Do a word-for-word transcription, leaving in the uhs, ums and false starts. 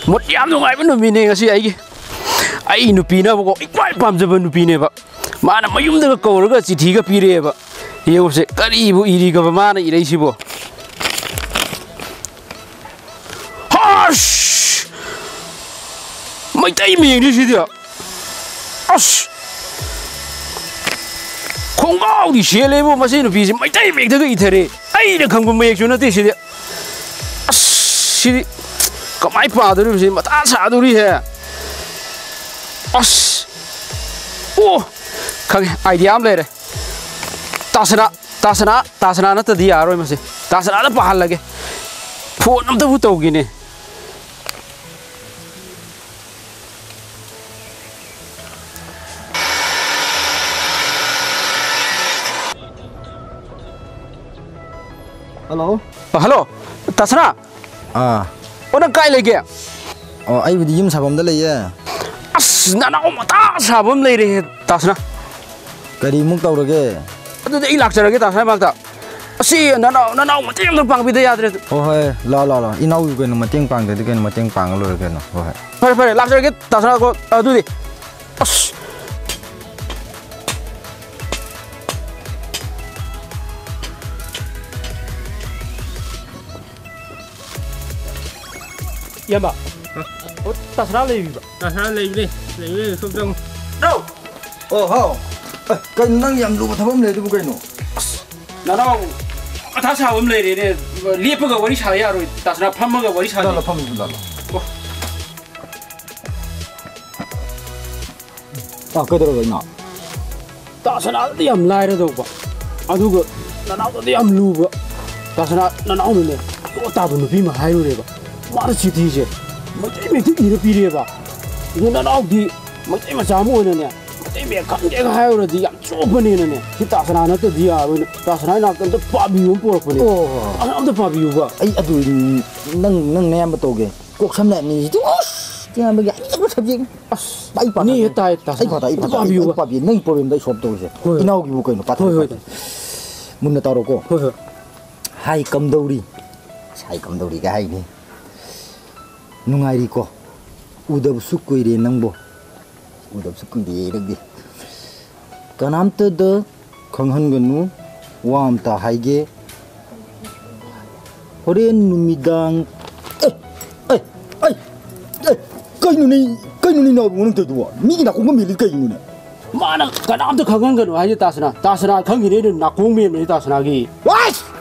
ꯃꯨꯠ ꯌꯥꯝ ꯅꯨꯡꯉꯥꯏꯕ ꯅꯨꯃꯤꯠꯅꯦ ꯉꯁꯤ ꯑꯩꯒꯤ꯫ ꯑꯩ ꯅꯨꯄꯤꯅꯕꯀꯣ, ꯑꯩ ꯈ꯭ꯋꯥꯏ ꯄꯥꯝꯖꯕ ꯅꯨꯄꯤꯅꯦꯕ꯫ ꯃꯥꯅ ꯃꯌꯨꯝꯗꯒ ꯀꯧꯔꯒ ꯆꯤꯊꯤꯒ ꯄꯤꯔꯛꯑꯦꯕ꯫ ꯌꯦꯡꯉꯨꯁꯦ, ꯀꯔꯤꯕꯨ ꯏꯔꯤꯒꯕ ꯃꯥꯅ ꯏꯔꯛꯏꯁꯤꯕꯣ? ꯍꯁ! ꯃꯩꯇꯩ ꯃꯌꯦꯛꯅꯤ ꯁꯤꯗꯤ꯫ ꯑꯁ! ꯈꯣꯡꯒꯥꯎꯗꯤ ꯁꯦꯠꯂꯦꯕꯨ, ꯃꯁꯤ ꯅꯨꯄꯤꯁꯤ ꯃꯩꯇꯩ ꯃꯌꯦꯛꯇꯒ ꯏꯊꯔꯦ꯫ ꯑꯩꯅ ꯈꯪꯕ ꯃꯌꯦꯛꯁꯨ ꯅꯠꯇꯦ ꯁꯤꯗꯤ꯫ ꯑꯁ! ꯁꯤꯗꯤ ꯀꯃꯥꯏ ꯄꯥꯗꯣꯔꯤꯕ ꯁꯤ? ꯃꯊꯥ ꯁꯥꯗꯣꯔꯤꯍꯦ꯫ ꯑꯁ! ꯑꯣ! ꯈꯪꯉꯦ, idea ꯑꯃ ꯂꯩꯔꯦ꯫ ꯇꯥꯁꯅꯥ, ꯇꯥꯁꯅꯥ, ꯇꯥꯁꯅꯥ ꯅꯠꯇꯗꯤ ꯌꯥꯔꯣꯏ ꯃꯁꯤ꯫ ꯇꯥꯁꯅꯥꯗ ꯄꯥꯍꯜꯂꯒꯦ꯫ Phone ꯑꯝꯇꯕꯨ ꯇꯧꯒꯦꯅꯦ꯫ Hello꯫ ꯑ, hello, ꯇꯥꯁꯅꯥ꯫ ꯑꯥ꯫ ꯑꯣ, ꯅꯪ ꯀꯥꯏ ꯂꯩꯒꯦ? ꯑꯣ, ꯑꯩꯕꯨꯗꯤ ꯌꯨꯝ ꯁꯥꯐꯝꯗ ꯂꯩꯌꯦ꯫ ꯑꯁ, ꯅꯅꯥꯎ ꯃꯊꯥ ꯁꯥꯕ ꯑꯃ ꯂꯩꯔꯦꯍꯦ, ꯇꯥꯁꯅꯥ꯫ ꯀꯔꯤꯃꯨꯛ ꯇꯧꯔꯒꯦ? ꯑꯗꯨꯗꯤ ꯑꯩ ꯂꯥꯛꯆꯔꯒꯦ, ꯇꯥꯁꯅꯥ ꯃꯅꯥꯛꯇ꯫ ꯑꯁꯤ ꯅꯅꯥꯎ, ꯅꯅꯥꯎ ꯃꯇꯦꯡ ꯑꯝꯇ ꯄꯥꯡꯕꯤꯗ ꯌꯥꯗ꯭ꯔꯦ꯫ ꯍꯣꯏ, ꯍꯣꯏ, ꯂꯥꯛꯑꯣ, ꯂꯥꯛꯑꯣ, ꯂꯥꯛꯑꯣ꯫ ꯏꯅꯥꯎꯒꯤ ꯀꯩꯅꯣ ꯃꯇꯦꯡ ꯄꯥꯡꯗ꯭ꯔꯗꯤ ꯀꯩꯅꯣ, ꯃꯇꯦꯡ ꯄꯥꯡꯉ ꯂꯣꯏꯔꯦ ꯀꯩꯅꯣ꯫ ꯍꯣꯏ, ꯍꯣꯏ꯫ ꯐꯔꯦ, ꯐꯔꯦ, ꯂꯥꯛꯆꯔꯒꯦ, ꯇꯥꯁꯅꯥ ꯀꯣ꯫ ꯑꯗꯨꯗꯤ꯫ ꯑꯁ! ꯏꯌꯥꯝꯕ꯫ ꯍꯥ? ꯑꯣ, ꯇꯥꯁꯅꯥ ꯂꯩꯕꯤꯕ꯭ꯔꯣ? ꯇꯥꯁꯅꯥ ꯂꯩꯕꯅꯦ, ꯂꯩꯕꯅꯦ, ꯁꯣꯝ ꯆꯪꯉꯨ꯫ ꯅꯥꯎ! ꯑꯣ, ꯍꯥꯎ꯫ ꯑꯦ, ꯀꯩꯅꯣ, ꯅꯪ ꯌꯥꯝ ꯂꯨꯕ ꯊꯕꯛ ꯑꯃ ꯂꯩ ꯑꯗꯨꯕꯨ ꯀꯩꯅꯣ? ꯑꯁ, ꯅꯅꯥꯎ ꯃꯊꯥ ꯁꯥꯕ ꯑꯃ ꯂꯩꯔꯦꯅꯦ꯫ ꯂꯦꯞꯄꯒ ꯋꯥꯔꯤ ꯁꯥ ꯌꯥꯔꯣꯏ, ꯇꯥꯁꯅꯥ, ꯐꯝꯃꯒ ꯋꯥꯔꯤ ꯁꯥꯁꯦ꯫ ꯂꯥꯛꯂꯣ, ꯐꯝꯃꯤꯁꯤ ꯂꯥꯛꯂꯣ꯫ ꯑꯣ꯫ ꯑꯥ, ꯀꯩꯗꯧꯔꯕ ꯏꯅꯥꯎ? ꯇꯥꯁꯅꯥꯗꯗꯤ ꯌꯥꯝ ꯂꯥꯏꯔꯗꯧꯕ, ꯑꯗꯨꯒ ꯅꯅꯥꯎꯗꯗꯤ ꯌꯥꯝ ꯂꯨꯕ꯫ ꯇꯥꯁꯅꯥ, ꯅꯅꯥꯎꯅꯅꯦ, ꯌꯣꯠ ꯇꯥꯕ ꯅꯨꯄꯤ ꯑꯃ ꯍꯥꯏꯔꯨꯔꯦꯕ꯫ ꯃꯥꯅ ꯆꯤꯊꯤꯁꯦ ꯃꯩꯇꯩ ꯃꯌꯦꯛꯇ ꯏꯔ ꯄꯤꯔꯦꯕ꯫ ꯑꯗꯨ ꯅꯅꯥꯎꯗꯤ ꯃꯩꯇꯩ ꯃꯆꯥ ꯑꯃ ꯑꯣꯏꯅꯅꯦ, ꯃꯩꯇꯩ ꯃꯌꯦꯛ ꯈꯪꯗꯦꯒ ꯍꯥꯏꯔꯨꯔꯗꯤ ꯌꯥꯝ ꯆꯣꯞꯄꯅꯦꯅꯅꯦ, ꯁꯤ ꯇꯥꯁꯅꯥ ꯅꯠꯇꯗꯤ ꯌꯥꯔꯣꯏꯅ, ꯇꯥꯁꯅꯥ ꯏꯅꯥꯛꯇ ꯑꯝꯇ ꯄꯥꯕꯤꯌꯨ ꯑꯃ ꯄꯣꯔꯛꯄꯅꯦ꯫ ꯑꯣ꯫ ꯑꯁ, ꯑꯝꯇ ꯄꯥꯕꯤꯌꯨꯕ꯫ ꯑꯩ ꯑꯗꯨ, ꯅꯪ, ꯅꯪ ꯅꯌꯥꯝꯕ ꯇꯧꯒꯦ꯫ ꯀꯣꯛ ꯁꯝ ꯂꯥꯏ ꯑꯅꯤꯁꯤꯗꯤ, ꯑꯁ! ꯏꯌꯥꯝꯕꯒꯤ ꯑꯅꯤꯃꯛ subject꯫ ꯑꯁ, ꯑꯁ, ꯄꯥꯏ ꯄꯥ ꯅꯤ ꯇꯥꯏ꯫ ꯍꯦꯛ ꯇꯥꯏ, ꯇꯥꯏ꯫ ꯑꯩ ꯄꯥ ꯇꯥꯏ, ꯑꯩ ꯄꯥ ꯇꯥꯏ꯫ ꯄꯥꯕꯤꯌꯨ꯫ ꯑꯩ ꯄꯥꯕꯤ꯫ ꯅꯪꯒꯤ problemꯗꯣ ꯑꯩ solve ꯇꯧꯔꯤꯁꯦ꯫ ꯍꯣꯏ, ꯍꯣꯏ꯫ ꯏꯅꯥꯎꯒꯤꯕꯨ ꯀꯩꯅꯣ? ꯄꯥꯊꯣꯛ ꯍꯣꯏ, ꯍꯣꯏ꯫ ꯄꯥꯊꯣꯛ꯫ ꯃꯨꯟꯅ ꯇꯥꯔꯣꯀꯣ꯫ ꯍꯣꯏ, ꯍꯣꯏ꯫ ꯍꯥꯏ ꯀꯝꯗꯧꯔꯤ? ꯑꯁ, ꯍꯥꯏ ꯀꯝꯗꯧꯔꯤꯒ ꯍꯥꯏꯅꯤ꯫ ꯅꯨꯡꯉꯥꯏꯔꯤꯀꯣ? ꯎꯗꯕꯁꯨ ꯀꯨꯏꯔꯦ ꯅꯪꯕꯣ꯫ ꯎꯗꯕꯁꯨ ꯀꯨꯏꯔꯦ ꯅꯪꯗꯤ꯫ ꯀꯅꯥꯝꯇꯗ ꯈꯪꯍꯟꯒꯅꯨ꯫ ꯋꯥ ꯑꯝꯇ ꯍꯥꯏꯒꯦ꯫ ꯍꯣꯔꯦꯟ ꯅꯨꯃꯤꯗꯥꯡ꯫ ꯑꯦ, ꯑꯦ, ꯑꯦ, ꯑꯦ, ꯀꯩꯅꯣꯅꯦ, ꯀꯩꯅꯣꯅꯦ ꯅꯥꯎꯕ ꯅꯪ ꯇꯧꯔꯤꯗꯨꯕꯣ? ꯃꯤꯒꯤ ꯅꯥꯀꯣꯡꯒ ꯃꯦꯜꯂꯤ ꯀꯩꯒꯤꯅꯣꯅꯦ? ꯃꯥꯅ ꯀꯅꯥꯝꯇ ꯈꯪꯍꯟꯒꯅꯨ ꯍꯥꯏꯁꯦ, ꯇꯥꯁꯅꯥ꯫ ꯇꯥꯁꯅꯥ ꯈꯪꯈꯤꯅꯤ ꯑꯩꯅ ꯅꯥꯀꯣꯡ ꯃꯦꯟꯕꯅꯤ ꯇꯥꯁꯅꯥꯒꯤ꯫ ꯋꯥꯏꯁ!